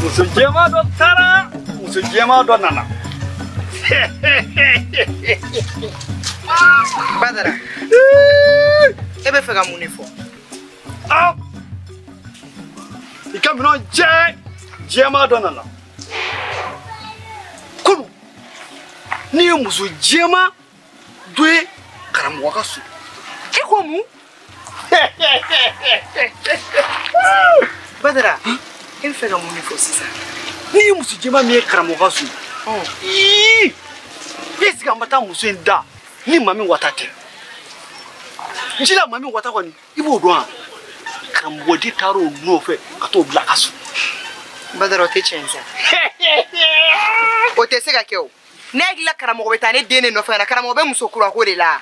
Muso jɛman dɔ taara, muso jɛman dɔ nana. Badara, e bɛ fɛ ka mun de fɔ? Ah! I ka minɛn jɛ jɛman dɔ nana. Kunu, ne ye muso jɛman dɔ ye karamɔgɔ ka so. E ko mun? Badara, e bɛ fɛ ka mun de fɔ sisan? Ne ye muso jɛman min ye karamɔgɔ ka so. Ii! Est-ce que an ma taa muso in da ni Mami Wata tɛ? N la Mami Wata kɔni, i b'o dɔn wa? Karamɔgɔ de taara o nɔfɛ ka t'o bila a ka so. Badara, o tɛ tiɲɛ ye sa. O tɛ se ka kɛ o. Ne hakili la karamɔgɔ bɛ taa ne den de nɔfɛ ka na, karamɔgɔ bɛ muso kura ko de la.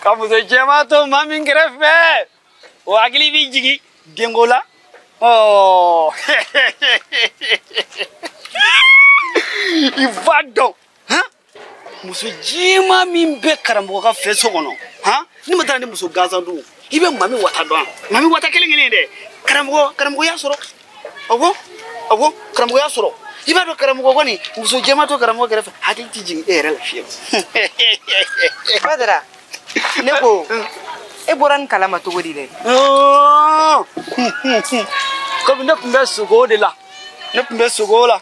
Ka muso jɛman to maa min kɛrɛfɛ, o hakili b'i jigin denko la. Ɔɔ! I b'a dɔn, han? Muso jɛman min bɛ karamɔgɔ ka fɛ so kɔnɔ, han? Ne ma taa ni muso gansan dun. I bɛ Mami Wata dɔn? Mami Wata kelen kelen dɛ. Karamɔgɔ, karamɔgɔ y'a sɔrɔ. Awɔ, awɔ, karamɔgɔ y'a sɔrɔ. I b'a dɔn karamɔgɔ kɔni, muso jɛman to karamɔgɔ kɛrɛfɛ, hakili tɛ jigin e yɛrɛ la fiyewu. Badara, ne ko, e bɔra nin kalama cogo di dɛ? Komi ne tun bɛ sogo de la, ne tun bɛ sogo la.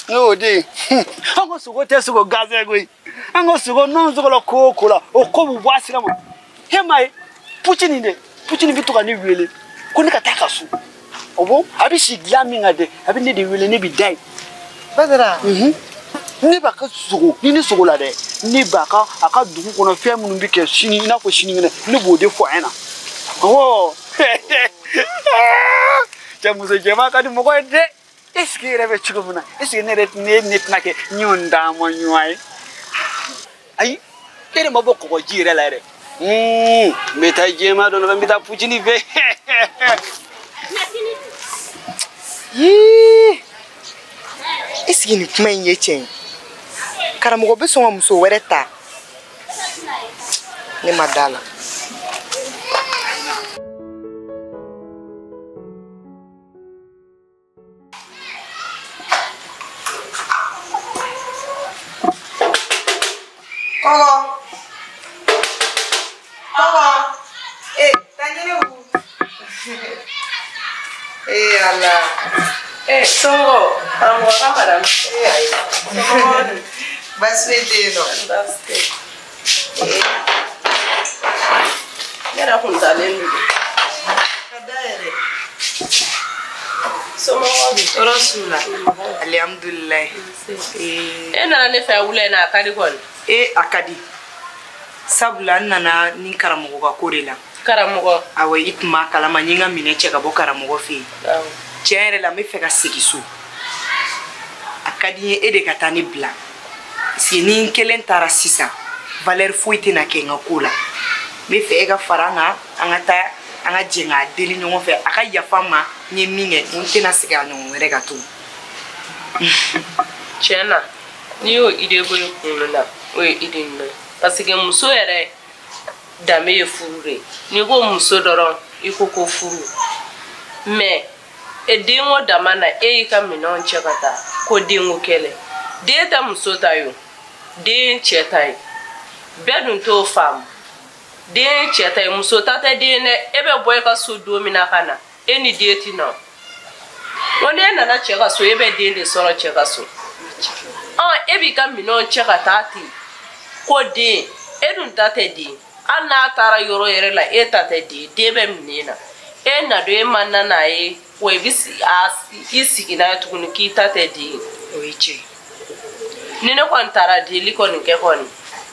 Ne y'o de ye. An ko sogo tɛ sogo gansan ye koyi. An ko sogo n'anw sogo la ko o ko la, o ko bɛ bɔ a sira ma. E m'a ye, puci nin dɛ, puci nin bɛ to ka ne wele ko ne ka taa ka so. Awɔ, a bɛ si dilan min kan dɛ, a bɛ ne de wele, ne bɛ da yen. Badara. Ne b'a ka sogo, ni ne sogo la dɛ, ne b'a ka a ka dugu kɔnɔ fɛn minnu bɛ kɛ sini, i n'a fɔ sinikɛnɛ, ne b'o de fɔ a ɲɛna. Awɔ. Cɛ muso jɛman ka di mɔgɔ ye dɛ. Est-ce que yɛrɛ bɛ cogo min na, est-ce que ne yɛrɛ ne tɛna kɛ ɲɔgɔn dama ɲɔgɔn ye? Ayi, e de ma bɔ kɔgɔji yɛrɛ la yɛrɛ. N bɛ taa jɛman dɔ nɔfɛ, n bɛ taa pucini fɛ. Yii! Est-ce que nin kuma in ye tiɲɛ ye? Karamɔgɔ bɛ sɔn ka muso wɛrɛ ta? Ne ma da la. Kɔkɔ! Kɔkɔ! Eh, taa ɲɛnɛ wu. Eh Ala. Eh, somɔgɔw, karamɔgɔ ka madame. Eh ayi. Somɔgɔw dun? Baasi foyi tɛ yen nɔ. Baasi tɛ yen. Ne yɛrɛ kun dalen don. Ka da yɛrɛ. Somɔgɔw dun? Tɔɔrɔ s'u la. Alihamudulilayi. E nana ne fɛ wula in na, a ka di kɔni. E a ka di. Sabula n nana ni karamɔgɔ ka ko de la. Karamɔgɔ? Awɔ, i tun b'a kalama, n ye n ka minɛn cɛ ka bɔ karamɔgɔ fɛ yen. Awɔ. Tiɲɛ yɛrɛ la, n bɛ fɛ ka segin so. A ka di n ye e de ka taa ne bila. Parce que ni n kelen taara sisan, valeur foyi tɛna kɛ n ka ko la. N bɛ fɛ e ka fara n kan, an ka taa, an ka jɛ k'a deli ɲɔgɔn fɛ. A ka yafa n ma, n ye min kɛ, n tɛna segin a ɲɔgɔn wɛrɛ kan tugun. Tiɲɛ na, n'i y'o idée bɔ i kunkolo la, o ye idée ɲuman ye. Parce que muso yɛrɛ danbe ye furu de ye. N'i ko muso dɔrɔn, i ko ko furu. Mais e denko dama na, e y'i ka minɛnw cɛ ka taa ko denko kɛlɛ. Den tɛ muso ta ye o, den ye cɛ ta ye. Bɛɛ dun t'o faamu. Den ye cɛ ta ye, muso ta tɛ den dɛ. E bɛ bɔ i ka so don min na ka na, e ni den tɛ na. Ko n'e nana cɛ ka so, e bɛ den de sɔrɔ cɛ ka so. Ɔ, e b'i ka minɛnw cɛ ka taa ten ko den, e dun ta tɛ den. Hali n'a taara yɔrɔ yɛrɛ la, e ta tɛ den, den bɛ minɛ na. E na don, e ma na n'a ye, wa i bɛ i sigi n'a ye tuguni k'i ta tɛ den. O ye tiɲɛ ye. Ni ne kɔni taara deli kɔni kɛ kɔni,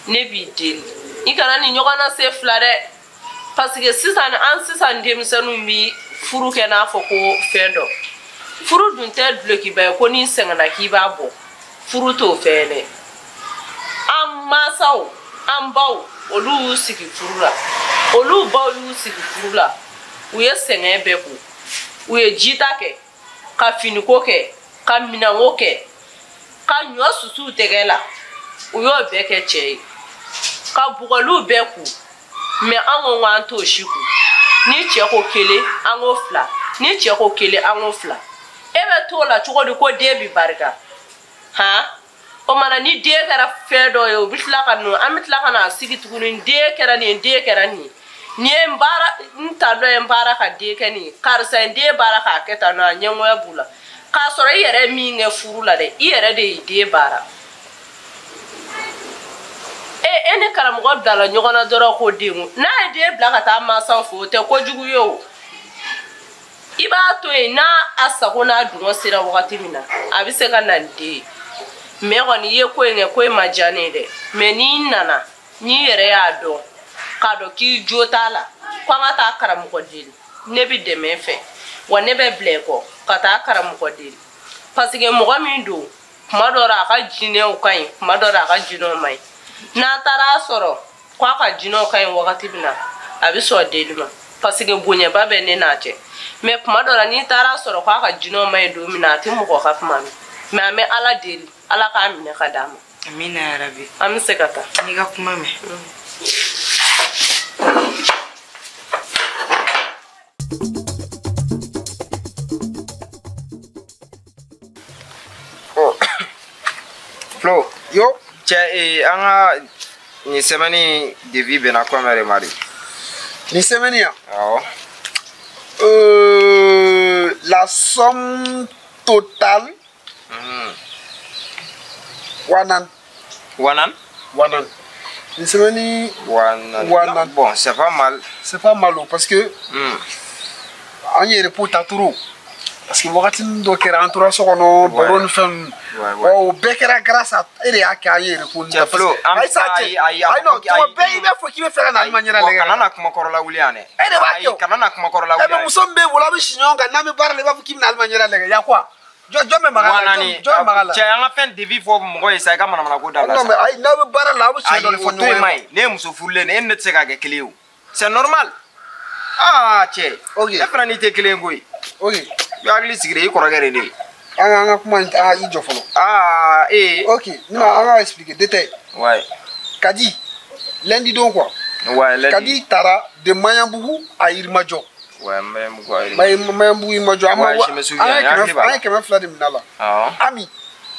ne b'i deli. I kana nin ɲɔgɔn na se fila dɛ. Parce que sisan, an sisan denmisɛnninw bi furu kɛ n'a fɔ ko fɛn dɔ. Furu dun tɛ dulokiba ye ko n'i sɛgɛnna k'i b'a bɔ. Furu t'o fɛn ye dɛ. An mansaw, an baw, olu y'u sigi furu la. Olu baw y'u sigi furu la. U ye sɛgɛn bɛɛ k'u. U ye jita kɛ, ka finiko kɛ, ka minɛnko kɛ, ka ɲɔ susu tɛgɛ la. U y'o bɛɛ kɛ cɛ ye. Ka bugɔliw bɛɛ k'u. Mais an ko k'an t'o si kun. Ni cɛ ko kelen, an ko fila. Ni cɛ ko kelen, an ko fila. E bɛ t'o la cogo di ko den bi barika? Han? O mana ni den kɛra fɛn dɔ ye, o bɛ tila ka n'o, an bɛ tila ka n'a sigi tuguni, den kɛra nin ye, den kɛra nin ye. Nin ye n baara, n ta dɔ ye n baara ka den kɛ nin ye. Karisa ye n den baara k'a kɛ tan nɔ, a ɲɛngoya b'u la. K'a sɔrɔ i yɛrɛ ye min kɛ furu la dɛ, i yɛrɛ de y'i den baara. E ni karamɔgɔ bilala ɲɔgɔn na dɔrɔn ko den ko. N'a ye den bila ka taa mansaw fɛ, o tɛ kojugu ye o. I b'a to yen, n'a a sago n'a dungɔ sera wagati min na, a bɛ se ka na ni den ye. Mais kɔni i ye ko in kɛ, ko in ma diya ne ye dɛ. Mais n'i nana, n'i yɛrɛ y'a dɔn, k'a dɔn k'i jo t'a la, ko an ka taa karamɔgɔ deli. Ne bɛ dɛmɛ fɛ, wa ne bɛ bila i kɔ ka taa karamɔgɔ deli. Parce que mɔgɔ min don, kuma dɔ la a ka jinɛw ka ɲi, kuma dɔ la a ka jinɛw man ɲi. N'an taara a sɔrɔ k'a ka jinɛw ka ɲi wagati min na, a bɛ sɔn deli ma. Parce que bonyaba bɛ ne n'a cɛ. Mais kuma dɔ la n'i taara a sɔrɔ k'a ka jinɛw man ɲi don min na, a tɛ mɔgɔ ka kuma mɛn. Mais an bɛ Ala deli, Ala k'a minɛ ka d'a ma. Amina yarabi. An bɛ se ka taa. N'i ka kuma mɛn. Flo, yo. Cɛ, an ka nin semaine devis bɛnna combien de ma de? Nin semaine yan? Awɔ. La somme totale. Wanan. Wanan? Wanan. Nin semaine. Wanan. Wanan. Bon, c'est pas mal. C'est pas mal parce que. An ye repos ta trop. Parce que wagati dɔ kɛra an tora so kɔnɔ baro ni fɛn ninnu. O bɛɛ kɛra grâce à e de y'a kɛ an ye repos ta. Cɛ Flo, an ayi ayi ayi non tuma bɛɛ i b'a fɔ k'i bɛ fɛ ka na Alima ɲɛda lajɛ. Kana na kuma kɔrɔla wuli yan dɛ. E de b'a kɛ o. Kana na kuma kɔrɔla wuli. E bɛ muso min b'e bolo a bɛ si ɲɔgɔn kan n'an bɛ baara la i b'a fɔ k'i bɛna Alima ɲɛda lajɛ ya quoi. Jɔn bɛ maga la? Jɔn bɛ maga la? Cɛ an ka fɛn devis fɔ mɔgɔ ye sa i ka manamana ko dabila sa. Non mais ayi n'aw bɛ baara la aw bɛ tiɲɛ dɔ de fɔ ɲɔgɔn ye. Ayi o to yen ma ɲi. Ne ye muso furulen ye e ni ne tɛ se ka kɛ kelen ye o. C'est normal. Ah cɛ. Ok. Ne fana n'i tɛ kelen ye koyi. Ok. I hakili sigi de i kɔrɔkɛ de ne ye. An ka kuma in i jɔ fɔlɔ. Ah ee. Ok n bɛna an ka expliquer détail. Ouais. Kadi lundi don quoi. Ouais lundi. Kadi taara de Maɲanbugu à Yirimajɔ. Ouais Maɲanbugu à Yirimajɔ. Maɲanbugu Yirimajɔ. Ouais je me souviens. An ye 200 de minɛ a la. Awɔ. Ami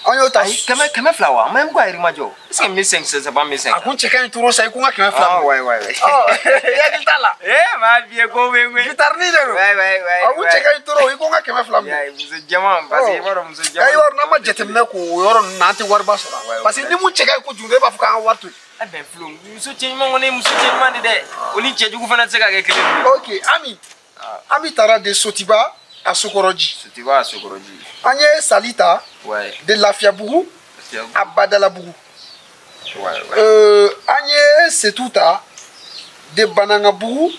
an y'o ta. Ayi 200 wa Maɲanbugu à Yirimajɔ. Est-ce que 1500 c'est pas 1500. A kun cɛ ka ɲi trop sa i ko n ka 200 minɛ. Ah ouais ouais ouais. Ɔ i hakili t'a la. Eh ma vie ko bɛ n koyi. Guitare ni de don. Ouais ouais ouais. A kun cɛ ka ɲi trop i ko n ka 200 minɛ. Muso jɛman parce que i b'a dɔn muso jɛman. I b'a dɔn n'an ma jateminɛ k'o yɔrɔ ninnu na an tɛ wariba sɔrɔ. Parce que ni mun cɛ ka ɲi kojugu e b'a fɔ k'an ka wari to yen. Eh ben Flo muso cɛ ɲuman kɔni ye muso cɛ ɲuman de dɛ. O ni cɛjugu fana tɛ se ka kɛ kelen ye. Ok Ami. Ami taara de Sotiba à Sokoroji. Sotiba à Sokoroji. An ye Sali ta. Ouais. De Lafiabugu à Badalabugu. Ouais, ouais. An ye Setu ta de Banangabugu.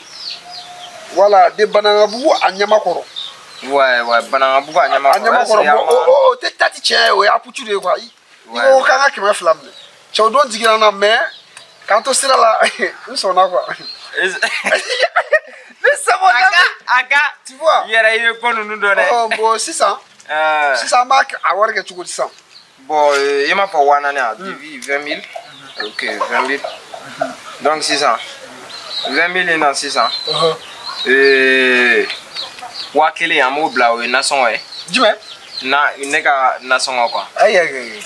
Voilà, de Banangabugu à Ɲamakɔrɔ. Ouais, ouais, Banangabugu à Ɲamakɔrɔ. À Ɲamakɔrɔ. Bon, o tɛ ta ti tiɲɛ ye, o ye aputu de ye quoi. I ko k'an ka 200 minɛ. Cɛ o don jiginna n na mais k'an to sira la n sɔnna quoi. Ne c'est bon. A ka. Tu vois. I yɛrɛ i bɛ ko ninnu dɔn dɛ. Ɔ bon sisan. Sisan an b'a a wari kɛ cogo di sisan? Bon, i m'a fɔ 4000 a devis 20 000. Ok, 20 000. Donc sisan 20 000 in na sisan. 1000 an b'o bila o ye nasɔngɔ ye. Jumɛn? Na ne ka nasɔngɔ quoi. Ayi ayi ayi.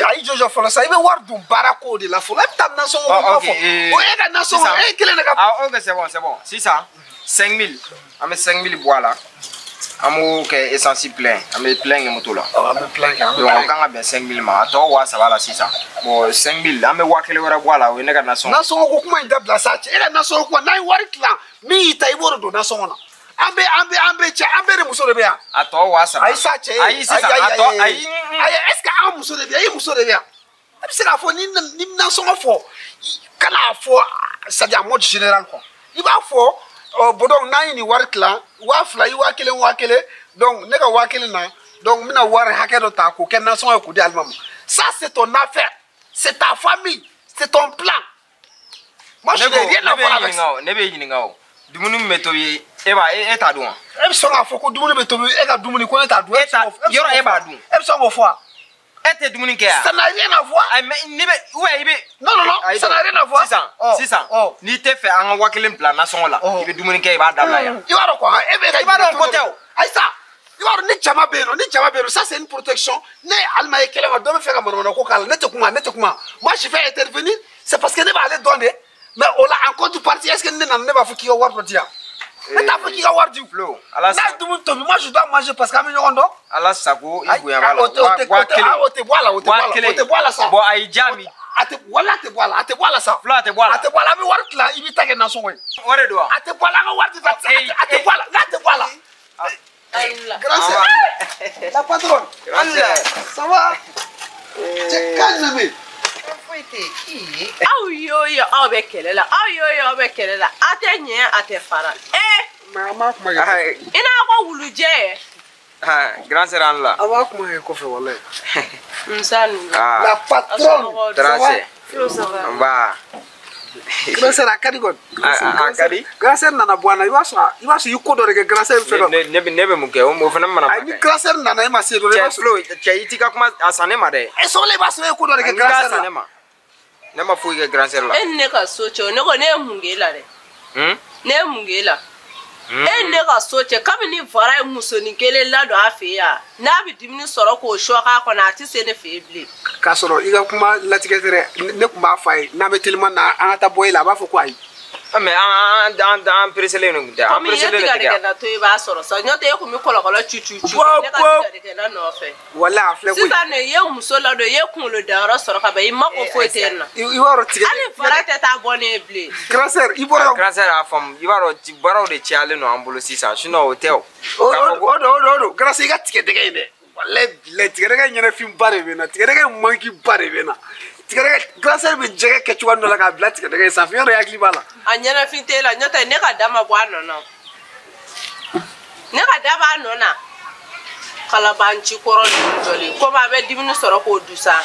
Ayi jɔjɔ fɔlɔ sa i bɛ wari don baara ko de la fɔlɔ e bɛ taa nasɔngɔ ko kuma fɔ. O e ka nasɔngɔ e kelen de ka. Ah ok c'est bon c'est bon sisan 5 000 an bɛ 5 000 bɔ a la. An b'o kɛ essence plein an bɛ plein kɛ moto la. An bɛ plein kɛ. Donc o kan ka bɛn 5 000 ma a tɔ 3000 la sisan. Bon 5 000 an bɛ 1000 wɛrɛ bɔ a la o ye ne ka nasɔngɔ. Nasɔngɔ ko kuma in dabila sa cɛ e ka nasɔngɔ kuma n'a ye wari tilan min y'i ta i b'o de don nasɔngɔ na. An bɛ cɛ an bɛɛ de muso de bɛ yan. A tɔ 3000. Ayi sa cɛ ayi sisan a tɔ ayi. Ayi est ce que an muso de bɛ yan i muso de bɛ yan. E bɛ se k'a fɔ ni nasɔngɔ fɔ kana fɔ c'est à dire en mode général quoi. I b'a fɔ. Bon donc n'an ye nin wari tilan 2000 i 1000 1000 donc ne ka 1000 na donc n bɛna wari hakɛ dɔ ta k'o kɛ nasɔngɔ ye k'o di Alima ma. Ça c'est ton affaire, c'est ta famille, c'est ton plan. Moi je n'ai rien à voir avec ça. Ne bɛ ɲininka o dumuni min bɛ tobi e b'a e t'a dun wa? E bɛ sɔn k'a fɔ ko dumuni bɛ tobi e ka dumuni ko ne t'a dun. E t'a yɔrɔ e b'a dun. E bɛ sɔn k'o fɔ wa? E tɛ dumuni kɛ yan. Ça n'a rien à voir. Ayi mais ne bɛ ouais i bɛ. Non non non, ça n'a rien à voir. Sisan n'i tɛ fɛ an ka 5000 bila nasɔngɔ la, i bɛ dumuni kɛ i b'a dabila yan. I b'a dɔn quoi, e bɛ ka. I b'a dɔn ko tɛ o. Ayi sa, i b'a dɔn ni jama bɛ yen nɔ, ni jama bɛ yen nɔ, ça c'est une protection. Ne ye Alima ye kɛlɛ ma, dɔ bɛ fɛ ka manamana ko k'a la, ne tɛ kuma, ne tɛ kuma. Moi je vais intervenir, c'est parce que ne b'ale dɔn de. Mais o la en contrepartie, est-ce que ne nana ne b'a fɔ k'i ka wari dɔ di yan? Ne t'a fɔ k'i ka wari di. Flo, ala n'a ye dumuni tobi, moi je dois manger parce que an bɛ ɲɔgɔn dɔn. Ala sago i bonya b'a la. O tɛ o tɛ bɔ a la, o tɛ bɔ a la, o tɛ bɔ a la sa. Bon ayi jaabi. A tɛ wala a tɛ bɔ a la, a tɛ bɔ a la sa. Flo a tɛ bɔ a la. A tɛ bɔ a la, an bɛ wari tila i b'i ta kɛ nasɔngɔ ye. O de don wa? A tɛ bɔ a la, an ka wari tɛ taa, a tɛ bɔ a la, n'a tɛ bɔ a la. Grand sœur, la patronne. Ça va? Cɛ ka ɲi. Aw y'o ye aw bɛ kɛlɛ la, aw y'o ye aw bɛ kɛlɛ la, a tɛ ɲɛ a tɛ fara. Mais an b'a kuma kɛ. I n'a ko wulujɛ. Grand sœur an la. An b'a kuma kɛ kɔfɛ walayi. Musa ninnu. La patronne. Grand sœur. Nba. Grand sœur a ka di kɔni. A ka di. Grand sœur nana bɔ an na, i b'a sɔrɔ i ko dɔ de kɛ grand sœur fɛ. Ne bɛ mun kɛ o fana mana. Ayi ni grand sœur nana e ma se dɔrɔn i b'a sɔrɔ. Cɛ Flo cɛ i t'i ka kuma a san ne ma dɛ. E sɔgɔla i b'a sɔrɔ e ko dɔ de kɛ grand sœur la. Ne ma foyi kɛ grand sœur la. E ni ne ka so cɛ ne ko ne ye mun k'e la dɛ. Ne ye mun k'e la. E ni ne ka so cɛ kabini Vara ye musonin kelen ladon a fɛ yan n'a bɛ dumuni sɔrɔ k'o sɔ k'a kɔnɔ a tɛ se ne fɛ yen bilen. K'a sɔrɔ i ka kuma latigɛ tɛ dɛ, ne tun b'a fɔ a ye n'an bɛ teliman na an ka taa bɔ e la a b'a fɔ ko ayi. Mais an pressélen de tun tɛ. Komi i ye tigɛdɛgɛ to i b'a sɔrɔ sa n'o tɛ e tun bɛ kɔlɔkɔlɔ cu cu cu ne ka tigɛdɛgɛ nɔfɛ. Walayi a filɛ koyi. Sisan de i ye muso ladon i ye kunkolo dayɔrɔ sɔrɔ ka ban i mako foyi tɛ n na. I b'a dɔn tigɛ. Hali Vara tɛ taa bɔ ne ye bilen. Grand sœur i bɔra. Grand sœur a faamu i b'a dɔn baaraw de cayalen don an bolo sisan sinon o tɛ o. O don grand sœur i ka tigɛdɛgɛ in dɛ. Walayi bilayi tigɛdɛgɛ ɲɛnafin ba de bɛ n na, tigɛdɛgɛ manki ba de bɛ n na. Tigɛdɛgɛ grand sœur bɛ jɛgɛ kɛ cogoya dɔ la k'a bila tigɛdɛgɛ in sanfɛ yɔrɔ hakili b'a la. A ɲɛnafin t'e la n'o tɛ ne ka da ma bɔ a nɔ na. Ne ka da b'a nɔ na. Kalabanci kɔrɔ ninnu jɔlen komi a bɛ dumuni sɔrɔ k'o dun sa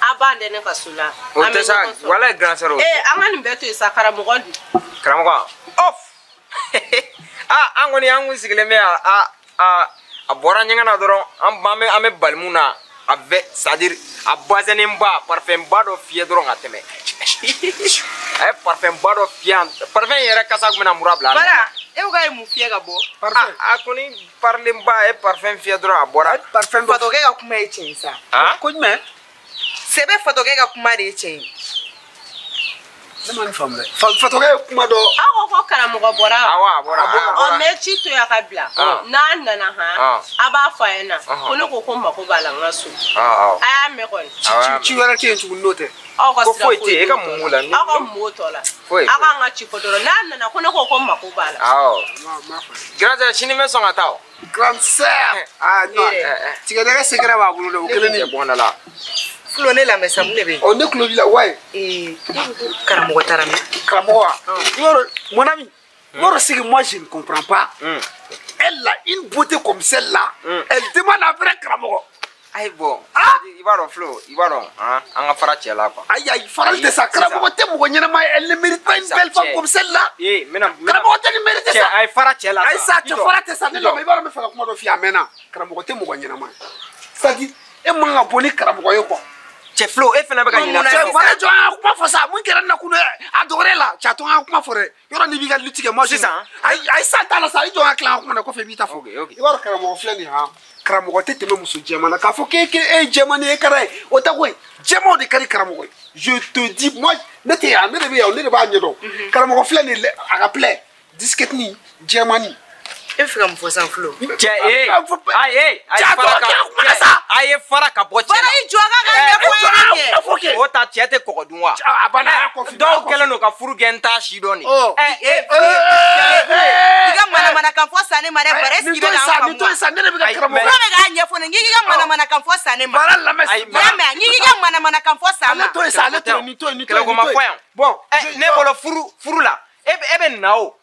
a b'an dɛ ne ka so la. O tɛ sa walayi grand sœur o. Ee an ka nin bɛɛ to yen sa karamɔgɔ dun. Karamɔgɔ off an kɔni an kun sigilen bɛ yan a bɔra ɲɛgɛn na dɔrɔn an bɛ bali mun na. A bɛ c'est-à-dire a bazɛnnen ba parfum ba dɔ fiyɛ dɔrɔn ka tɛmɛ. A ye parfum ba dɔ fiyɛ yan parfum in yɛrɛ kasa tun bɛna mura bila. Bara e ko k'a ye mun fiyɛ ka bɔ. Parfum a kɔni parilen ba a ye parfum fiyɛ dɔrɔn a bɔra. Parfum dɔ Fatɔkɛ ka kuma ye tiɲɛ ye sa. Ko jumɛn? Sɛbɛ Fatɔkɛ ka kuma de ye tiɲɛ ye. Ne ma nin faamu dɛ. Fatɔkɛ ye kuma dɔ. Aw ko ko karamɔgɔ bɔra. Awɔ a bɔra. Ɔ mɛ ci to yan ka bila. N'a nana han a b'a fɔ a ɲɛna ko ne ko ko mako b'a la n ka so. A y'a mɛn kɔni. Ci wɛrɛ tɛ yen tuguni n'o tɛ. Aw ka sira foyi tɛ yen e ka mun b'o la. Aw ka mun b'o tɔ la. Aw k'an ka ci fɔ dɔrɔn n'a nana ko ne ko ko mako b'a la. Awɔ. Grand sœur sini bɛ sɔn ka taa o. Grand sœur. Ah non. Tigɛdɛgɛ secret b'a bolo dɛ o kelen de. Bɔn da la. Flo ne lamɛn sa mun de bɛ yen. Ɔ ne tulo b'i la wayi. Karamɔgɔ taara min. Karamɔgɔ wa. I b'a dɔn mon ami. I b'a dɔn ce que moi je ne comprends pas. Elle a une beauté comme celle-là. Elle demande après karamɔgɔ. Ayi bon. I b'a dɔn Flo i b'a dɔn an ka fara cɛ la quoi. Ayi ayi farali tɛ sa karamɔgɔ tɛ mɔgɔ ɲɛnama ye elle ne mérite pas une belle femme comme celle-là. Ee n bɛna. Karamɔgɔ tɛ nin mérite sa. Ayi fara cɛ la. Ayi sa cɛ fara tɛ sa ne lamɛn i b'a dɔn n bɛ fɛ ka kuma dɔ f'i ye a mɛnna karamɔgɔ tɛ mɔgɔ ɲɛnama ye. C'est-à-dire e man ka bɔ ni karamɔgɔ ye quoi. Cɛ Flo e fana bɛ ka ɲinɛ. Cɛ wala jɔ an ka kuma fɔ sa mun kɛra ne na kunun a dɔgɔrɛ la cɛ a to an ka kuma fɔ dɛ yɔrɔ n'i b'i ka lutte kɛ moi sisan. Ayi ayi san t'a la sa i jɔ an ka tila an ka kuma na kɔfɛ i b'i ta fɔ. I b'a dɔn karamɔgɔ filɛ nin ye han karamɔgɔ tɛ tɛmɛ muso jɛman na k'a fɔ k'e e ye jɛman ye e ka d'a ye o tɛ koyi jɛmanw de ka di karamɔgɔ ye je te dis moi ne tɛ yan ne de bɛ yan ne de b'a ɲɛdɔn karamɔgɔ filɛ nin ye a ka filɛ disquette ni jɛmanni. E bɛ fɛ ka mun fɔ sisan Flo? Cɛ ee ayi a ye fara ka bɔ cɛ la. Fara i jɔ k'a ka ɲɛfɔ ye kɛ. O ta cɛ tɛ kɔgɔ dun wa? A banna a y'a kɔfilɛ. Dɔw kɛlen don ka furu kɛ n t'a si dɔn nin. I ka manamanakan fɔ sa ne ma dɛ Bara est-ce que i bɛ k'an faamu wa? Nin to yen sa ne de bɛ ka karamɔgɔ. Flo bɛ k'a ɲɛfɔ ne n k'i ka manamanakan fɔ sa ne ma. Bara lamɛn. I y'a mɛn n k'i ka manamanakan fɔ sa ma. Ale to yen sa ale to yen nin to yen nin to yen. Kɛlɛko ma fɔ yan. Bon ne bolo furu la e bɛ na o.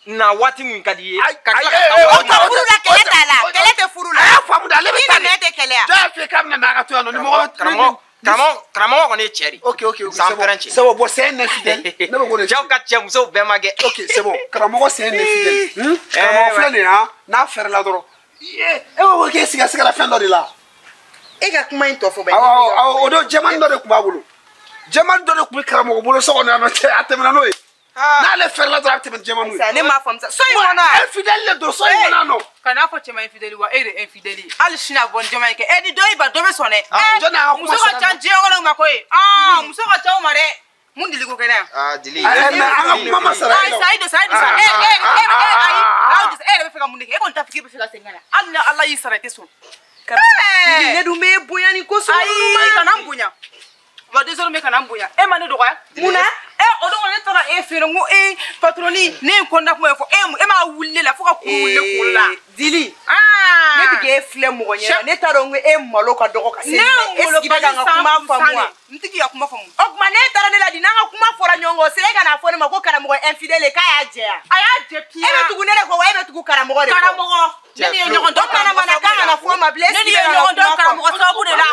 Na waati min ka di i ye. Ka tila ka taa furu la kɛlɛ t'a la kɛlɛ tɛ furu la. A y'a faamu dɛ ale bɛ taa de. Ni nɛn tɛ kɛlɛ yan. Jɔn y'a f'i ye k'a bɛna n'a ka to yan nɔ ni mɔgɔ. Karamɔgɔ kɔni ye cɛ de. Ok ok ok c'est bon c'est bon bon c'est un infidèle. Ne bɛ k'o de. Cɛw ka cɛ musow bɛɛ ma kɛ. Ok c'est bon karamɔgɔ c'est un infidèle. Karamɔgɔ filɛ nin ye han n'a fɛrɛla dɔrɔn. E ko k'e siga sigara fɛn dɔ de la. E ka kuma in tɔ fɔ bɛ. Awɔ awɔ o don jɛmani dɔ de tun b'a bolo. Jɛmani dɔ de tun bɛ karamɔgɔ bolo so kɔnɔ yan nɔ cɛ a tɛmɛna n'o ye. N'ale fɛrɛla dɔrɔn a bɛ tɛmɛ ni jɛmani ye. Ne m'a faamu sa. So in kɔnɔ yan. Infidèle de don so in kɔnɔ yan nɔ. Kana fɔ cɛ ma infidèle wa e de ye infidèle ye. Hali sini a bɔ ni jɛman ye kɛ. E ni dɔ y'i ban dɔ bɛ sɔn dɛ. Muso ka ca diɲɛ kɔnɔ ma koyi. Muso ka ca o ma dɛ. Mun deli ko kɛ ne yan. Dili. Mais an ka kuma ma sara e la. Ayi sa ayi don sa. E ayi. E yɛrɛ bɛ fɛ ka mun de kɛ? E kɔni t'a fɔ k'e bɛ fɛ ka segin ka na. Hali ni Ala y'i sara i tɛ sɔn. Dili ne dun bɛ bonya ni ko sugu ninnu ma. Ayi kana n bonya. Wa désormais kana n bonya. E ma ne dɔgɔya. Mun na? O don ne taara e fɛ yen nɔ n ko e patroni ne ye kɔnɔna kuma fɔ e m'a wuli ne la fo ka kuru wuli ne kunkolo la. Dili. Ne bɛ k'e filɛ mɔgɔ ɲɛna ne t'a dɔn ko e malo ka dɔgɔ ka se nin ma. Est-ce que i bɛ ka n ka kuma faamu wa? N tɛ k'i ka kuma faamu. O tuma ne taara ne la di n'an ka kuma fɔra ɲɔgɔn kɔ sera e ka n'a fɔ ne ma ko karamɔgɔ infidèle k'a y'a jɛ yan. A y'a jɛ piyan. E bɛ tugu ne de kɔ wa e bɛ tugu karamɔgɔ de kɔ? Karamɔgɔ. Ne ni ye ɲɔgɔn dɔn O manamanakan kana fɔ ma bilen. Ne ni ye ɲɔgɔn dɔn karamɔgɔ sababu de la.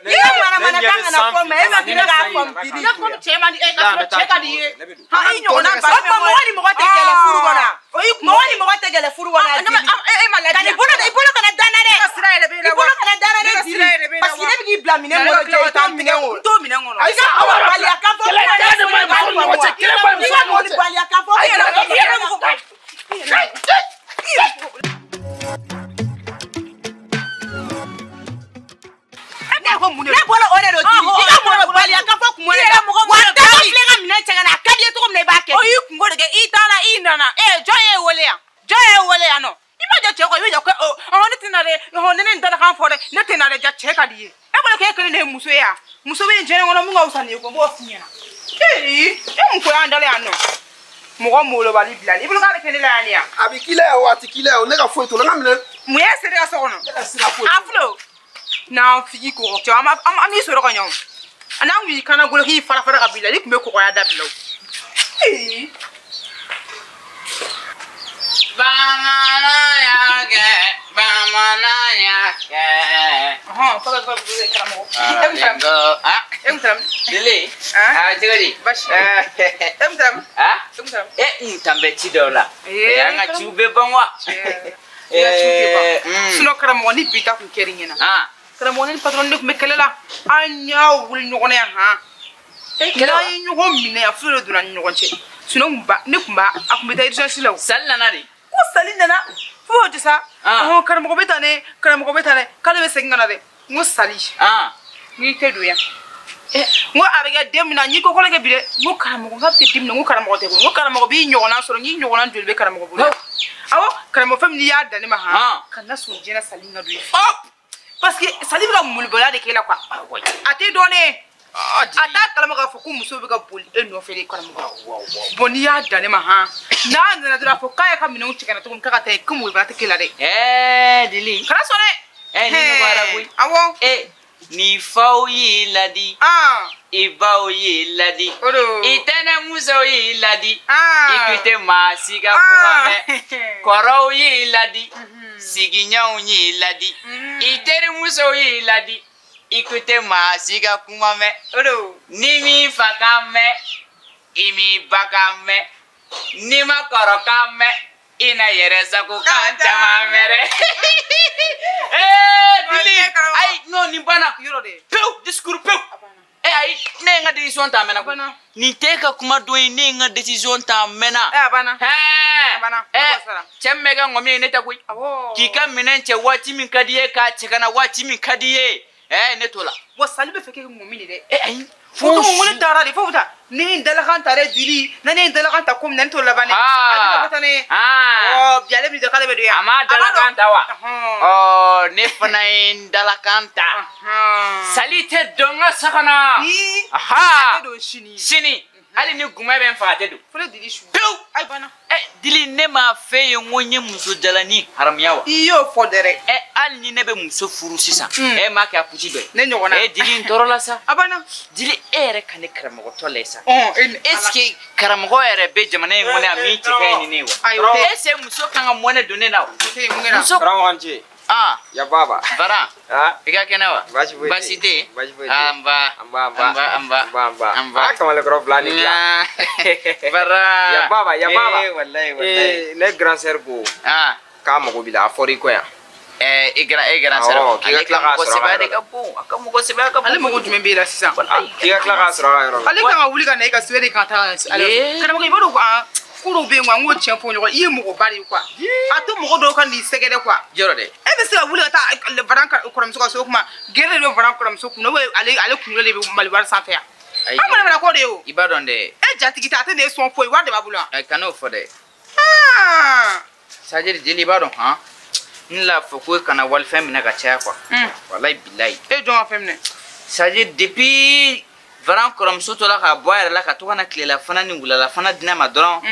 I ka manamanakan kana fɔ ma e ma k'i bɛ k'a faamu Dili. Ne ko cɛ man di e ka sɔrɔ cɛ ka di i ye. I ɲɔgɔnna ba. O tuma mɔgɔ ni mɔgɔ tɛ kɛlɛ furu kɔnɔ. Mɔgɔ ni mɔgɔ tɛ kɛlɛ furu kɔnɔ Dili. E ma ladi. Ka n'i bolo i bolo kana da n na dɛ. Ne ka sira yɛrɛ bɛ e la I wa? bolo kana da n na dɛ Ne ka sira yɛrɛ bɛ Dili. e la wa? Parce que ne bɛ k'i bila minɛn kɔnɔ jɔ i t'o minɛn kɔnɔ. N t'o minɛn kɔnɔ. I ka malobaliya kan fɔ Kɛlɛ kɛlɛ de man ɲi muso ni ɲɔgɔn cɛ. Kɛlɛ man ɲi I muso ka ni ɲɔgɔn cɛ. malobaliya kan fɔ. Ayi kɛlɛ kɛlɛ Ne bolo o de don Dili. I ka malobaliya kan fɔ kun de la. Wa a taatɔ filɛ ka minɛn cɛ ka na a ka di i ye cogo min na i b'a kɛ. O y'i kungo de kɛ i taara i nana jɔn y'e wele yan jɔn y'e wele yan nɔ i ma jɔ cɛ kɔ i bɛ jɔ ko ɔhɔn ne tɛ na dɛ ɔhɔn ne ne dalakan fɔ dɛ ne tɛ na dɛ ja cɛ ka di i ye e bolo k'e kelen de ye muso ye yan muso bɛ nin diɲɛ kɔnɔ mun ka fisa nin ye ko n b'o f'i ɲɛna ee e mun ko y'an dala yan nɔ mɔgɔ molobali bilali i bolo k'a bɛ kɛ ne la yan nin yan. A bɛ k'i la yan o a tɛ k'i la yan o ne ka foyi t'o la n ka minɛ. Mun y'e sera i ka so kɔnɔ. Ne ka sira foyi t'o la. A filɛ o n'an figi kɔgɔ cɛ an b'i sɔrɔ ka ɲɛ o n'an kun y'i kana golo k'i fara fara ka b'i la i tun bɛ kɔgɔya dabila o. Bamanan y'a kɛ, bamanan y'a kɛ. Ɔhɔn, fɔlɔ fɔlɔ karamɔgɔ. E kun taara e kun taara Dili. Cogo di? Basi. E kun taara E kun taara E n tan bɛ ci dɔw la. An ka ciw bɛ ban wa? I ka ciw tɛ ban. Sinon karamɔgɔ ni bi ta kun kɛr'i ɲɛna. Karamɔgɔ ne ni patron ne kun bɛ kɛlɛ la. An y'a wuli ɲɔgɔn na yan han. N'an ye ɲɔgɔn minɛ yan furu de donna ni ɲɔgɔn cɛ. Sinon ne kun b'a a kun bɛ taa urgence la o. Sali nana de. Ko sali nana fo o tɛ sa. Ɔhɔn karamɔgɔ bɛ tan dɛ karamɔgɔ bɛ tan dɛ k'ale bɛ segin ka na dɛ. N ko sali. N k'i tɛ don yan. N ko a bɛ kɛ den min na n y'i kɔkɔlɔ kɛ bi dɛ. N ko karamɔgɔ n k'a bɛ kɛ den min na n ko karamɔgɔ tɛ koyi. N ko karamɔgɔ b'i ɲɔgɔnna sɔrɔ n k'i ɲɔgɔnna joli bɛ karamɔgɔ bolo. Awɔ karamɔgɔ fɛn min n'i y'a dan ne ma han. Kana sɔn diɲɛ na sali ka don i fɛ. Parce que sali bɛ ka molobaliya de k'e la quoi. A t'i dɔn ne. A t'a kalama k'a fɔ ko muso bɛ ka boli e nɔfɛ de karamɔgɔ. Bon n'i y'a dan ne ma han. N'a nana dɔrɔn a fɔ k'a y'a ka minɛnw cɛ ka na cogo min k'a ka taa yen ko molobaliya tɛ k'e la dɛ. Dili. Kana sɔn dɛ. Ni nɔgɔyara koyi. Awɔ. Ni faw y'i ladi. I baw y'i ladi. I tɛnɛmusow y'i ladi. I kun tɛ maa si ka kuma mɛn. Kɔrɔw y'i ladi. Sigiɲɔgɔnw y'i ladi. I terimusow y'i ladi. I kun tɛ maa si ka kuma mɛn. Ni m'i fa kan mɛn, i m'i ba kan mɛn. N'i ma kɔrɔ kan mɛn, i na yɛrɛ sago kan caman mɛn dɛ. Dili, ayi non nin banna. Pewu discours pewu. Ayi ne ye n ka décision ta a mɛnna koyi. Nin t'e ka kuma don ye ne ye n ka décision ta a mɛnna. A banna. A banna. Cɛ min bɛ kɛ ŋɔmi ye ne tɛ koyi. K'i ka minɛn cɛ waati min ka di i ye k'a cɛ ka na waati min ka di i ye. Ne t'o la. Wa sali bɛ fɛ k'e kɛ ŋɔmi de dɛ. Ayi. Fo ko ne taara de fo taa ne ye n dalakan ta dɛ Dili na ne ye n dalakan ta ko min na ne t'o laban dɛ. A tɛ ka taa ne. Ɔ bi ale bɛ k'ale bɛ don yan. A ma dalakan ta wa? Ɔ ne fana ye n dalakan ta. Sali tɛ don n ka so kɔnɔ. A tɛ don sini. Sini. Hali ni gumɛ bɛ n faga a tɛ don. Fo ne Dili su. Pewu. Ayi banna. Dili ne m'a f'e ye n ko n ye muso jalani haramuya wa? I y'o fɔ dɛrɛ. Hali ni ne bɛ muso furu sisan. E m'a kɛ a pusi dɔ ye. Ne ɲɔgɔnna. Dili n tɔɔrɔ la sa. A banna. Dili e yɛrɛ ka ne karamɔgɔtɔ lajɛ sa. Est ce que karamɔgɔ yɛrɛ bɛ jamana in kɔnɔ yan min cɛ ka ɲi ni ne ye wa? Ayi o tɛ. Est ce que muso kan ka mɔnɛ don ne la wa? O tɛ yen mun kɛra? Muso. Karamɔgɔ ni ce. Ya baba. Baran. I ka kɛnɛ wa? Baasi foyi tɛ yen. Baasi tɛ yen. Baasi foyi tɛ yen. An ba. An ba an ba. An ba an ba. An ba an ba. An ba. Kamalekɔrɔ fila ni tila. Baran. Ya baba ya baba. Walayi walayi. Ne grand sœur ko. K'a mago b'i la a fɔra i kɔ yan. E grand sœur. K'i ka tila k'a sɔrɔ a ka yɔrɔ la. Ka bon, a ka mɔgɔ sɛbɛ ka bon. Ale mɔgɔ jumɛn b'e la sisan? K'i ka tila k'a sɔrɔ a ka yɔrɔ la. Ale kan ka wuli ka na e ka so e de kan ka taa ale. Karamɔgɔ i b'a dɔn ko ko dɔw bɛ yen quoi, n k'o tiɲɛ fɔ ɲɔgɔn ye, i ye mɔgɔba de ye quoi. A to mɔgɔ dɔw ka n'i sɛgɛrɛ quoi. Jɔrɔ dɛ. E bɛ se ka wuli ka taa Varan kɔrɔmuso ka so o kuma gɛrɛ de bɛ Varan kɔrɔmuso kun na ou bien ale kunkolo de bɛ Mali wari sanfɛ yan. An mana mana ko de ye o. I b'a dɔn dɛ. E jatigi tɛ a tɛ n'e sɔn foyi wari de b'a bolo yan. Kan'o fɔ dɛ. C'est-à-dire jeli i b'a dɔn han. N l'a fɔ ko kana walifɛn minɛ ka caya quoi. Walayi bilayi. E jɔn ka fɛn minɛ? C'est-à-dire depuis Varan kɔrɔmuso tora k'a bɔ a yɛrɛ la ka to ka na tilelafana ni wulalafana di ne ma dɔrɔn.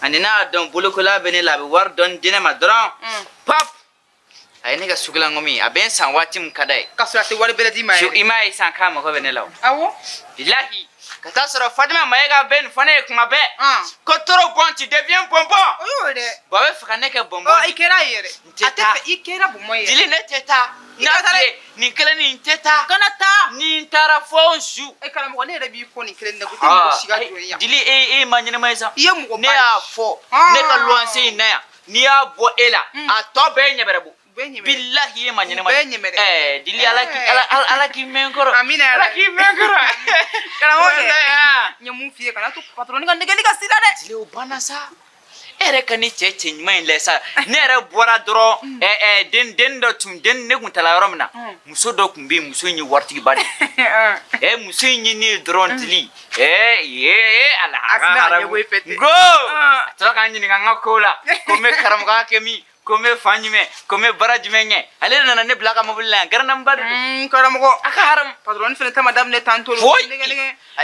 Ani n'a y'a dɔn bolokola bɛ ne la a bɛ wari dɔɔni di ne ma dɔrɔn. Pap! A ye ne ka sugulankɔmi a bɛ n san waati min ka d'a ye. K'a sɔrɔ a tɛ wari bɛrɛ d'i ma yɛrɛ. I m'a ye sisan k'a mago bɛ ne la o. Awɔ. Bilahi ka taa sɔrɔ Fatima Mayiga bɛ nin fɔ ne ye kuma bɛɛ. Ko trop bon tu deviens bonbon. O y'o ye dɛ. Bon a bɛ fɛ ka ne kɛ bonbon. Ɔ i kɛra ye yɛrɛ. N tɛ taa. A tɛ fɛ i kɛra bonbon ye. Jeli ne tɛ taa. I ka taa dɛ. Nin kelen nin tɛ taa. Kana taa. Ni n taara fo n su. E karamɔgɔ ne yɛrɛ b'i fɔ nin kelen na ko tɛ mɔgɔ si ka jɔ ye yan. Jeli e ma ɲɛnɛma ye sa. I ye mɔgɔ ba ye. Ne y'a fɔ ne ka luwanse in na yan n'i y'a bɔ e la a tɔ bɛɛ ye ɲɛbɛrɛ bɔ. Billahi ma ɲɛnɛma. Bɛɛ ɲɛmɛrɛ. Dili ala k'i mɛn kɔrɔ. Amina yɛrɛ. Ala k'i mɛn kɔrɔ. Karamɔgɔ kɛ. N ye mun f'i ye kana to patron ka nɛgɛli ka s'i la dɛ. Dili o banna sa. E yɛrɛ ka ne cɛ ɲuman in lajɛ sa. Ne yɛrɛ bɔra dɔrɔn den dɔ tun den ne kun taara yɔrɔ min na. Muso dɔ tun bɛ yen muso in ye waritigiba de ye. Muso in ye ne ye dɔrɔn Dili. Ala a tɛna ka ɲɛbɔ i fɛ ten. Go! A tora k'an ɲininka n ka kow la. Ko n bɛ karamɔgɔya kɛ min? Ko n bɛ fan jumɛn? Ko n bɛ baara jumɛn kɛ? Ale de nana ne bila a ka mobili la yan garanaba de don. Karamɔgɔ. A ka haramu. Patron fɛnɛ ta ma daminɛ tantôt. Foyi.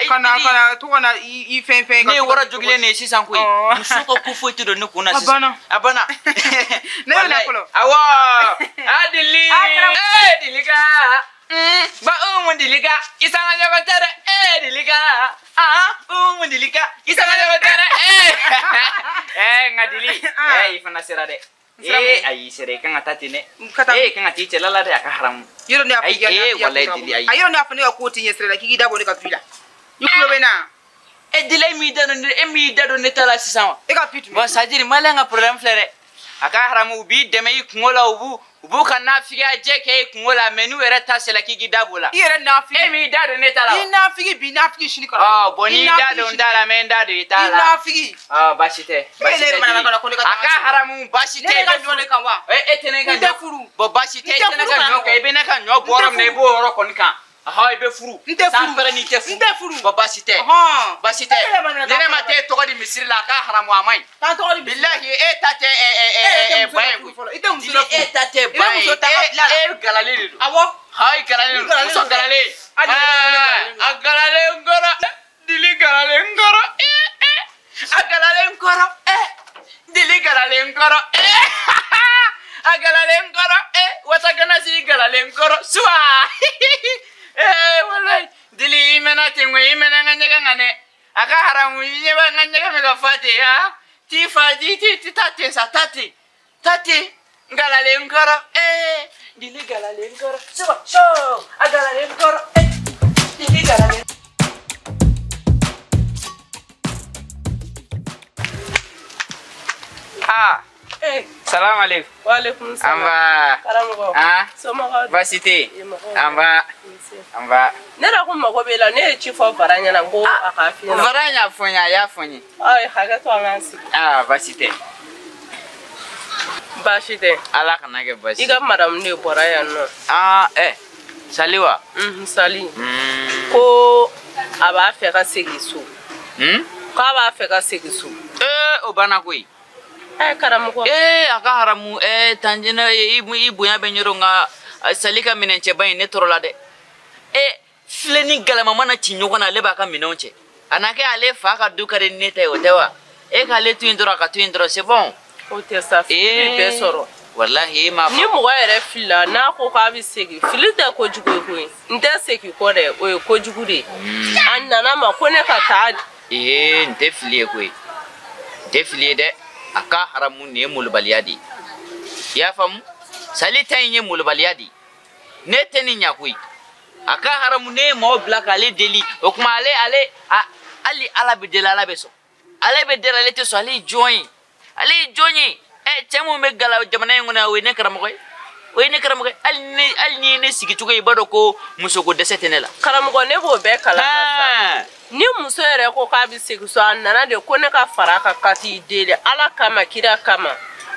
Kana kana to kana i fɛn fɛn. Ne ye wara jogilen de ye sisan koyi. Muso ka ko foyi tɛ don ne kun na sisan. A banna. A banna. Ne bɛ na fɔlɔ. Awɔ. A Dili. Dilika. Ba umu Dilika. I sanga ɲɔgɔn tɛ dɛ. Dilika. Umu Dilika. I sanga ɲɔgɔn tɛ dɛ. Nka Dili. I fana sera dɛ. Ayi sera i kan ka taa ten dɛ. I kan ka t'i cɛla la dɛ a ka haramu. Yɔrɔ ne y'a fɔ i ka walayi Dili ayi. A yɔrɔ ne y'a fɔ ne ka ko t'i ɲɛ sira la k'i k'i da bɔ ne ka fi la. I kulo bɛ na. Dili e m'i da don e m'i da don ne ta la sisan wa. E ka fi tun. Bon c'est-à-dire maliyɛn ka problème filɛ dɛ. A ka haramu u b'i dɛmɛ i kungo la u b'u ka nafigiya jɛ kɛ i kungo la mais n'u yɛrɛ ta sera k'i k'i da b'o la. I yɛrɛ nafigi. E m'i da don ne ta la wa. I nafigi bi nafigi sini kɔrɔ. Bon n'i da don n ta la n bɛ n da don i ta la. I nafigi. Baasi tɛ. Baasi tɛ Dili. A ka haramu baasi tɛ. Ne ka ɲɔ de kan wa. E tɛ ne ka ɲɔ. N tɛ furu. Bon baasi tɛ e tɛ ne ka ɲɔ kan i bɛ ne ka ɲɔ bɔ yɔrɔ min na i b'o yɔrɔ kɔni kan. I bɛ furu. N tɛ furu. San pɛrɛ n'i tɛ furu. N tɛ furu. Bon baasi tɛ. Baasi tɛ. Ni ne ma t'e tɔgɔ di misiri la a ka haramu a man ɲi. K'an tɔgɔ di misiri la. Bilahi e ta tɛ ba ye koyi. I tɛ muso la furu. E ta tɛ ba ye. I bɛ muso ta ka bila la. E galalen de don. Awɔ. I galalen don. Muso galalen. A galalen n kɔrɔ. Dili galalen n kɔrɔ. A galalen n kɔrɔ. Dili galalen n kɔrɔ. A galalen n kɔrɔ. Wataganasi galalen n kɔrɔ. Suwa. Wallahi Dili i mɛnna ten koyi i mɛnna n ka ɲɛgɛn kan dɛ a ka haramu i ɲɛ bɛ n ka ɲɛgɛn bɛ ka fa ten ha t'i fa ti taa ten sa taa ten taa ten n galalen n kɔrɔ Dili galalen n kɔrɔ suba so a galalen n kɔrɔ Dili galalen. Salam alaikum. Wa alaikum salam. An ba. Karamɔgɔ. Somɔgɔw. Baasi tɛ yen. An ba. An ba. Ne yɛrɛ ko mago b'e la ne ye ci fɔ Varan ɲɛna ko a k'a f'i ɲɛna. Varan y'a fɔ n ye a y'a fɔ n ye. Hakɛ to an k'an sigi. Baasi tɛ. Baasi tɛ. Ala kana kɛ baasi. I ka madamu de bɔra yan nɔ. Sali wa. Sali. Ko a b'a fɛ ka segin so. K'a b'a fɛ ka segin so. O banna koyi. Karamɔgɔ. A ka haramu tanjina i bonya bɛ ɲɔrɔ nka Sali ka minɛn cɛba in ne tɔɔrɔ la dɛ. Filɛ ni galama mana ci ɲɔgɔn na ale b'a ka minɛnw cɛ. A n'a kɛ ale fa ka du ka di ne ta ye o tɛ wa? E k'ale to yen dɔrɔn a ka to yen dɔrɔn c'est bon. O tɛ sa fili bɛ bɛɛ sɔrɔ. Walahi e m'a fɔ. Ni mɔgɔ yɛrɛ filila n'a ko k'a bɛ segin fili tɛ kojugu ye koyi. N tɛ segin kɔ dɛ o ye kojugu de ye. A nana ma ko ne ka taa. N tɛ fili ye koyi. N tɛ fili ye dɛ. A ka haramu nin ye molobaliya de ye. I y'a faamu? Sali ta in ye molobaliya de ye. Ne tɛ nin ɲa koyi. A ka haramu ne ye maaw bila k'ale deli o kuma ale hali Ala bɛ deli Ala bɛ sɔn. Ale bɛ deli ale tɛ sɔn ale ye jɔn ye. Ale ye jɔn ye. Cɛ mun bɛ gala jamana in kɔnɔ yan o ye ne karamɔgɔ ye. O ye ne karamɔgɔ hali ni ye ne sigi cogo ye i b'a dɔn ko musoko dɛsɛ tɛ ne la. Karamɔgɔ ne b'o bɛɛ kalama sa. Ni muso yɛrɛ ko k'a bɛ segin so a nana de ko ne ka fara a kan ka t'i deli Ala kama kira kama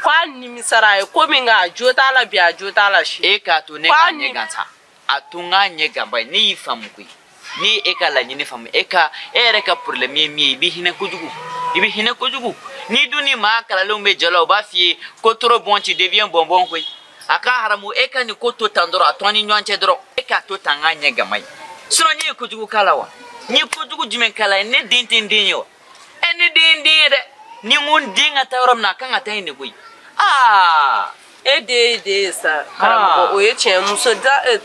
k'a nimisara a ye ko min kɛ a jo t'a la bi a jo t'a la sini. E k'a to ne k'a ɲɛ gan sa a to n k'a ɲɛ gan ba ye ne y'i faamu koyi ni e ka laɲini faamu e yɛrɛ ka problème ye min ye i bɛ hinɛ kojugu i bɛ hinɛ kojugu n'i dun ni maa kalalenw bɛ jɔ la u b'a f'i ye ko trop bon tu deviens bonbon koyi a ka haramu e ka nin ko to tan dɔrɔn a to an ni ɲɔgɔn cɛ dɔrɔn e k'a to tan n k'a ɲɛ gama ye sinon ne ye kojugu k'a la wa. Ni kojugu jumɛn k'a la ne den tɛ n den ye wa ɛ ne den ye n den ye dɛ ni n ko n den ka taa yɔrɔ min na a kan ka taa yen de koyi aa. E den ye den ye sa karamɔgɔ o ye tiɲɛ muso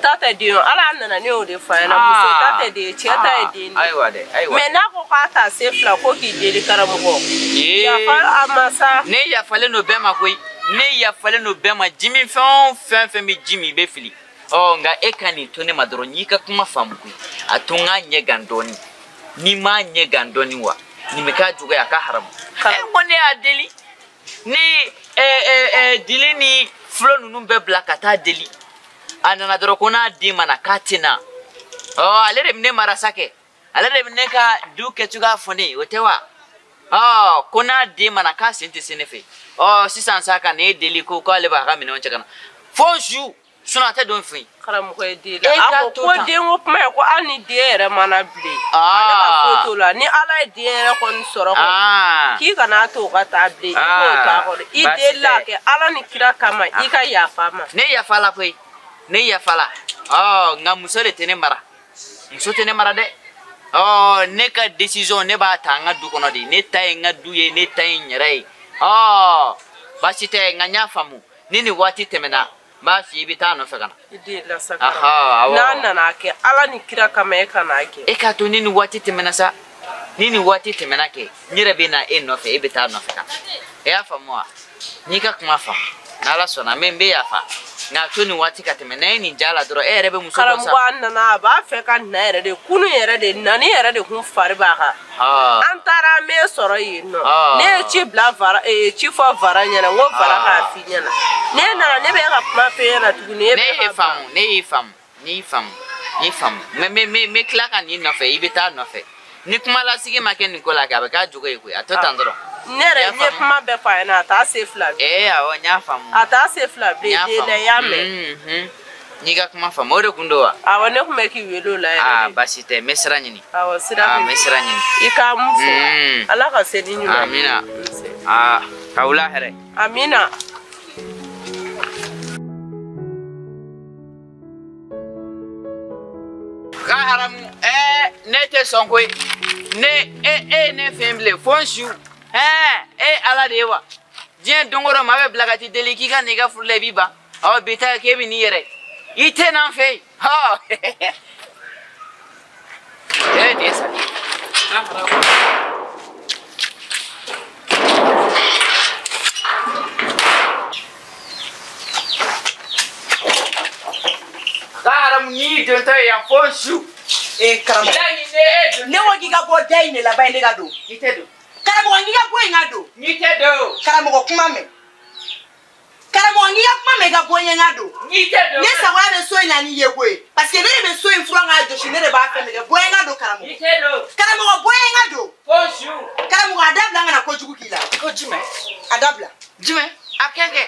ta tɛ den ye Ala nana ne y'o de fɔ a ɲɛna muso ta tɛ den ye cɛ ta ye den de ye. Ayiwa dɛ ayiwa. Mais n'a ko k'a ta se fila ko k'i deli karamɔgɔ. Yafa a ma sa. Ne yafalen don bɛɛ ma koyi ne yafalen don bɛɛ ma jimi fɛn o fɛn bɛ ji min i bɛ fili. Ɔ nka e ka nin to ne ma dɔrɔn n y'i ka kuma faamu koyi a to n k'a ɲɛ gan dɔɔni n'i m'a ɲɛ gan dɔɔni wa nin bɛ k'a juguya a ka haramu. E ko ne y'a deli ni dili ni fulo ninnu bɛɛ bila ka taa deli a nana dɔrɔn ko n'a den ma na k'a tɛ na ɔ ale de bɛ ne mara sa kɛ ale de bɛ ne ka du kɛcogoya fɔ ne ye o tɛ wa ɔ ko n'a den ma na k'a sen tɛ se ne fɛ ɔ sisan sa ka n'e deli ko k'ale b'a ka minɛnw cɛ ka na fo su. Sinon a tɛ don fɛ yen. Karamɔgɔ ye den la a ko ko den ko kuma ye ko hali ni den yɛrɛ mana bilen. Ale ka foyi t'o la ni Ala ye den yɛrɛ kɔni sɔrɔ kɔni. K'i kana to o ka taa bilen i k'o to a kɔrɔ i delila a kɛ Ala ni kira kama i ka yafa a ma. Ne yafa la koyi ne yafa la ɔ nka muso de tɛ ne mara muso tɛ ne mara dɛ ɔ ne ka décision ne b'a ta n ka du kɔnɔ de ne ta ye n ka du ye ne ta ye n yɛrɛ ye ɔ baasi tɛ nka n y'a faamu ni nin waati tɛmɛna. N b'a f'i ye i bɛ taa a nɔfɛ ka na. I delila sa karamɔgɔ. N'a nana kɛ Ala ni kira kama e ka n'a kɛ. E k'a to ni nin waati tɛmɛna sa ni nin waati tɛmɛna kɛ n yɛrɛ bɛ na e nɔfɛ e bɛ taa a nɔfɛ ka na. E y'a faamu wa? N'i ka kuma faamu n'Ala sɔnna n bɛ yafa nka a to nin waati ka tɛmɛ n'a ye nin ja la dɔrɔn e yɛrɛ bɛ muso dɔn sa. Karamɔgɔ a nana a b'a fɛ ka na yɛrɛ de kunun yɛrɛ de nani yɛrɛ de kun fari b'a kan. An taara an m'e sɔrɔ yen nɔ. Ne ye ci bila Vara ci fɔ Vara ɲɛna n ko Vara k'a f'i ɲɛna. Ne nana ne bɛ ka kuma f'e ɲɛna tuguni. Ne y'i faamu ne y'i faamu ne y'i faamu ne y'i faamu mais n bɛ tila ka n'i nɔfɛ i bɛ taa nɔfɛ ni kuma lasigi ma kɛ nin ko la kɛ a bɛ k'a jogo ye koyi a to tan dɔrɔn. Ne yɛrɛ n ye kuma bɛɛ fɔ a ɲɛna a t'a se fila bilen. Ee awɔ n y'a faamu. A t'a se fila bilen den na i y'a mɛn. N y'i ka kuma faamu o de kun don wa. Awɔ ne kun bɛ k'i wele o la yɛrɛ. Aa baasi tɛ n bɛ sira ɲini. Awɔ sira bɛ yen. N bɛ sira ɲini. I k'an mun fo. Ala ka se ni ɲuman ye. Amina. Aa ka wula hɛrɛ. Amina. Ka haramu ne tɛ sɔn koyi ne e ne fɛn bilen fo n su. E Ala de ye wa diɲɛ don o don maa bɛ bila ka t'i deli k'i ka n'i ka furu la i b'i ban ɔ bi ta k'e bɛ n'i yɛrɛ i tɛ n'an fɛ yen hɔ e de ye sa. Ka haramu n'i dontɔ ye yan fo n su. Ee karamɔgɔ ne ko k'i ka bɔ da in de la ba ye ne ka don. I tɛ don. Karamɔgɔ n k'i ka bɔ yen ka don. N'i tɛ don. Karamɔgɔ kuma mɛn. Karamɔgɔ n k'i ka kuma mɛn i ka bɔ n ye n ka don. N'i tɛ don. Ne sagoya bɛ so in na n'i ye koyi parce que ne de bɛ so in furan k'a jɔsi ne de b'a fɛn bɛɛ kɛ bɔ n ye n ka don karamɔgɔ. N'i tɛ don. Karamɔgɔ bɔ n ye n ka don. Fo su. Karamɔgɔ a dabila n kana kojugu k'i la. Ko jumɛn? A dabila. Jumɛn? A kɛ kɛ.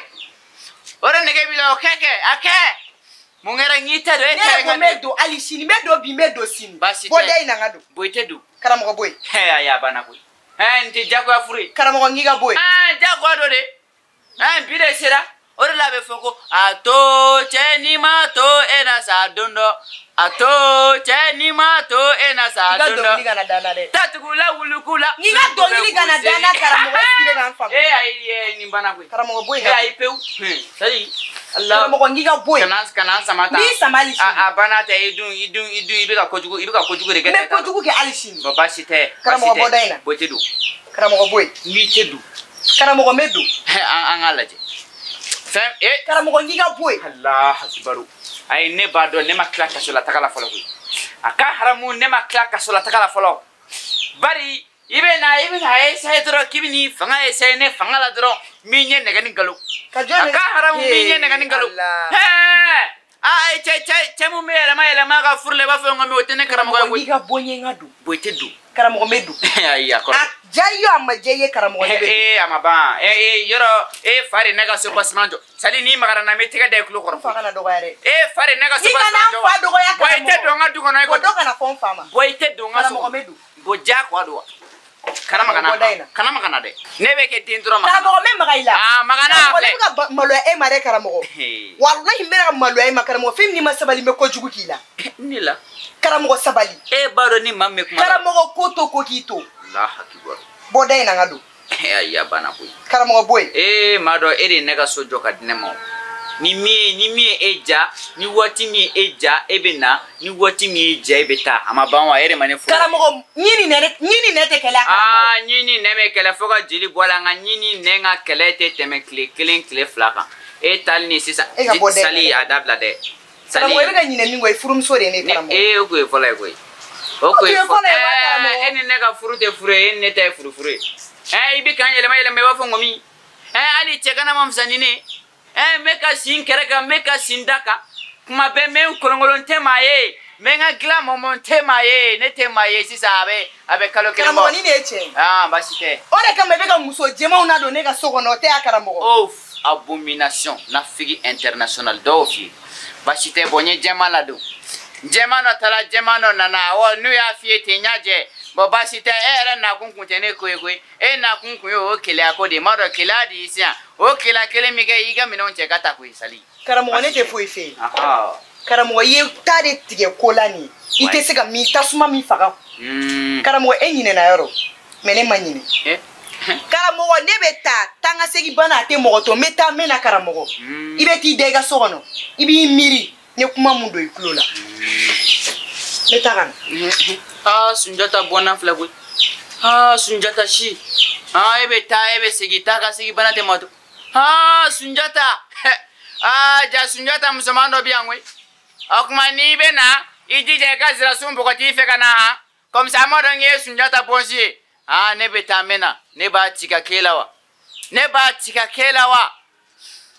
O de nege b'i la o kɛ kɛ a kɛ. Mun kɛra n'i tɛ don e tɛ Ne yɛrɛ ko n bɛ don hali sini n bɛ don bi n bɛ don sini. Baasi tɛ. Bɔ da in na n ka don. Bɔ i tɛ don. Karamɔgɔ bɔ yen. Ayi a banna koyi. N tɛ jagoya furu ye. Karamɔgɔ n k'i ka bɔ yen. Jagoya dɔ de. Bi de sera. O de la a bɛ fɔ ko a to cɛ n'i ma to e na sa don dɔ. A to cɛ n'i ma to e na sa don dɔ. I ka dɔnkili kana da n na dɛ. Tatugula wuluku la. N'i ka dɔnkili kana da n na karamɔgɔ e sigi de k'an faamu. E ayi nin banna koyi. Karamɔgɔ bɔ yen. E ayi pewu. Sayi. Karamɔgɔ n k'i ka bɔ yen. Kana n sama tan. N b'i sama hali sini. A banna tɛ i dun i bɛ ka kojugu de kɛ. N bɛ kojugu kɛ hali sini. Bon baasi tɛ. Karamɔgɔ bɔ da in na. Bɔ i tɛ don. Karamɔgɔ bɔ yen. N'i tɛ don. Karamɔgɔ n bɛ don. An k'a lajɛ. Fɛn Karamɔgɔ n k'i ka bɔ yen. Alahu akibaru. Ayi ne b'a dɔn ne ma tila kaso la taga la fɔlɔ koyi. A ka haramu ne ma tila kaso la taga la fɔlɔ. Bari I bɛ na i bɛ na essayer dɔrɔn k'i bɛ n'i fanga essayer ne fanga la dɔrɔn min ye nɛgɛ ni nkalon. Ka jɔn A ka haramu min ye nɛgɛ ni nkalon. Aa cɛ mun bɛ yɛlɛma yɛlɛma ka furu la i b'a fɔ n ko o tɛ ne karamɔgɔ ye koyi. I ka bɔ n ye n ka don. Bon i tɛ don. Karamɔgɔ n bɛ don. Ayi a kɔrɔ. A diya i ye a ma diya i ye karamɔgɔ ne bɛ don. Ee a ma ban ee yɔrɔ e fa de ne ka so basiman jɔ c'est à dire n'i magara n na n bɛ tɛgɛ da i tulo kɔrɔ. N fa kana dɔgɔya dɛ. E fa de ne ka so I kana basiman jɔ. n fa dɔgɔya karamɔgɔ. Bon i tɛ don n ka du kɔnɔ i ko. Bon dɔ kana fɔ n fa ma. Bon i tɛ don n ka so. Karamɔgɔ n bɛ don. Bon diyagoya don wa. Kana maga na. Kana maga na dɛ. Ne bɛ kɛ den dɔrɔn ma. Karamɔgɔ n bɛ maga i la. Aa maga na filɛ. filɛ. Ne bɛ ka maloya e ma dɛ karamɔgɔ. Walahi n bɛ ka maloya e ma karamɔgɔ fɛn min n'i ma sabali n bɛ kojugu k'i la. Ne la. Karamɔgɔ sabali. E b'a dɔn ni maa min bɛ kuma. Karamɔgɔ ko to ko k'i to. Alahu akibaru. Bɔ da in na n ka don. Ayi a banna koyi. Karamɔgɔ bɔ yen. Ee maa dɔ e de ye ne ka so jɔ ka di ne ma o. Ni min ye e ja ni waati min ye e ja e bɛ na ni waati min ye ja e bɛ taa a ma ban wa e de ma ne furu. Karamɔgɔ ɲi ni nɛ tɛ kɛlɛ a karamɔgɔ. Aa ɲi ni nɛ bɛ kɛlɛ fo ka jeli bɔ a la nka ɲi ni nɛ ka kɛlɛ tɛ tɛmɛ tile kelen tile fila kan e taali ni sisan. E ka bɔ dɛ. Sali a dabila dɛ. Karamɔgɔ i bɛ ka ɲinɛ min kɔ i furumuso de ye ne karamɔgɔ. Ee o kun ye fɔlɔ ye koyi. O kun ye fɔlɔ ye wa karamɔgɔ. E ni ne ka furu tɛ furu ye e ni ne ta ye furu furu ye. I bɛ k'an yɛlɛma yɛlɛma i b'a fɔ ŋɔmi. Hali cɛ kana ma fisa ni ne ye. N bɛ ka si n kɛrɛ kan n bɛ ka si n da kan kuma bɛɛ n bɛ n kolonkolon n tɛ maa ye n bɛ n ka dilan mɔmɔ n tɛ maa ye ne tɛ maa ye sisan a bɛ kalo kelen bɔ. Karamɔgɔ ni de ye tiɲɛ ye. Aa baasi tɛ. O de kama i bɛ ka muso jɛmanw nadon ne ka so kɔnɔ o tɛ ya karamɔgɔ. Oh abomination nafigi international dɔw f'i ye baasi tɛ bɔn n ye jɛman ladon jɛman dɔ taara jɛman dɔ nana awɔ n'u y'a f'i ye ten n y'a jɛ. Bon baasi tɛ e yɛrɛ nakun kun tɛ ne ko ye koyi e nakun kun ye o keleya ko de ye n b'a dɔn keleya de y'i se yan o keleya kelen min kɛ i ka minɛnw cɛ ka taa koyi sali. Karamɔgɔ ne tɛ foyi f'e ye. Karamɔgɔ i ye ta de tigɛ ko la nin ye i tɛ se ka min tasuma min faga. Karamɔgɔ e ɲinɛna yɔrɔ mɛ ne ma ɲinɛ. Karamɔgɔ ne bɛ taa taa n ka segin bana a tɛ mɔgɔ to n bɛ taa n bɛ na karamɔgɔ. I bɛ t'i da i ka so kɔnɔ i b'i miiri n ye kuma mun don i tulo la. Ne ta ka na. Aa Sunjata bɔnna filɛ koyi. Aa Sunjata si. Aa e bɛ taa e bɛ segin taa ka segin bana tɛ maa to. Aa Sunjata. Aa ja Sunjata musoman dɔ bɛ yan koyi. O tuma n'i bɛ na i jija i ka sirasun bɔgɔti i fɛ ka na han. Comme ça an b'a dɔn k'i ye Sunjata bɔnsi ye. Aa ne bɛ taa n bɛ na ne b'a ci ka k'e la wa. Ne b'a ci ka k'e la wa.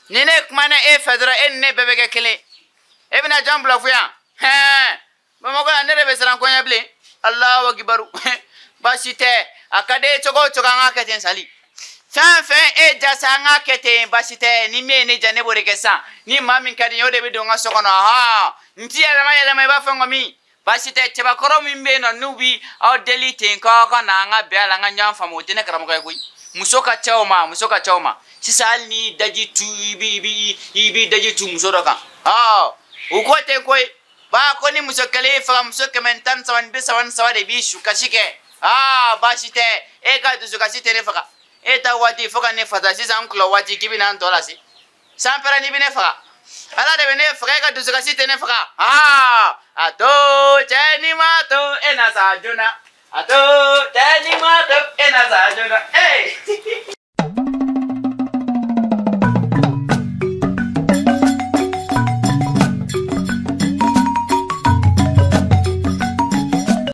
Ni ne kumana e fɛ dɔrɔn e ni ne bɛɛ bɛ kɛ kelen. E bɛna jɔn bila fo yan. Hɛn. Bamakɔ yan ne de bɛ siran kɔɲɛ bilen. Alahu akibaru. Baasi tɛ a ka di e cogo o cogo an k'a kɛ ten sali. Fɛn fɛn e ja sa an k'a kɛ ten baasi tɛ ni min ye ne ja ne b'o de kɛ sisan ni maa min ka di n ye o de bɛ don n ka so kɔnɔ hɔn n ti yɛlɛma yɛlɛma i b'a fɔ ŋɔmi baasi tɛ cɛbakɔrɔ min bɛ yen nɔ n'u bi aw deli ten k'aw ka na an ka bɛn a la an ka ɲɔgɔn faamu o tɛ ne karamɔgɔ ye koyi. Muso ka ca o ma muso ka ca o ma sisan hali n'i daji tu i b'i daji tu muso dɔ kan ɔ u ko ten koyi. Ba ko ni muso kelen y'i faga muso 113 ni 33 de b'i su kasi kɛ aa baasi tɛ e ka dusukasi tɛ ne faga e ta waati fo ka ne fasa sisan n kulɔ waati k'i bɛna n tɔ lase san pɛrɛ n'i bɛ ne faga ala de bɛ ne faga e ka dusukasi tɛ ne faga aa a to cɛ ni ma to e na sa joona a to cɛ ni ma to e na sa joona.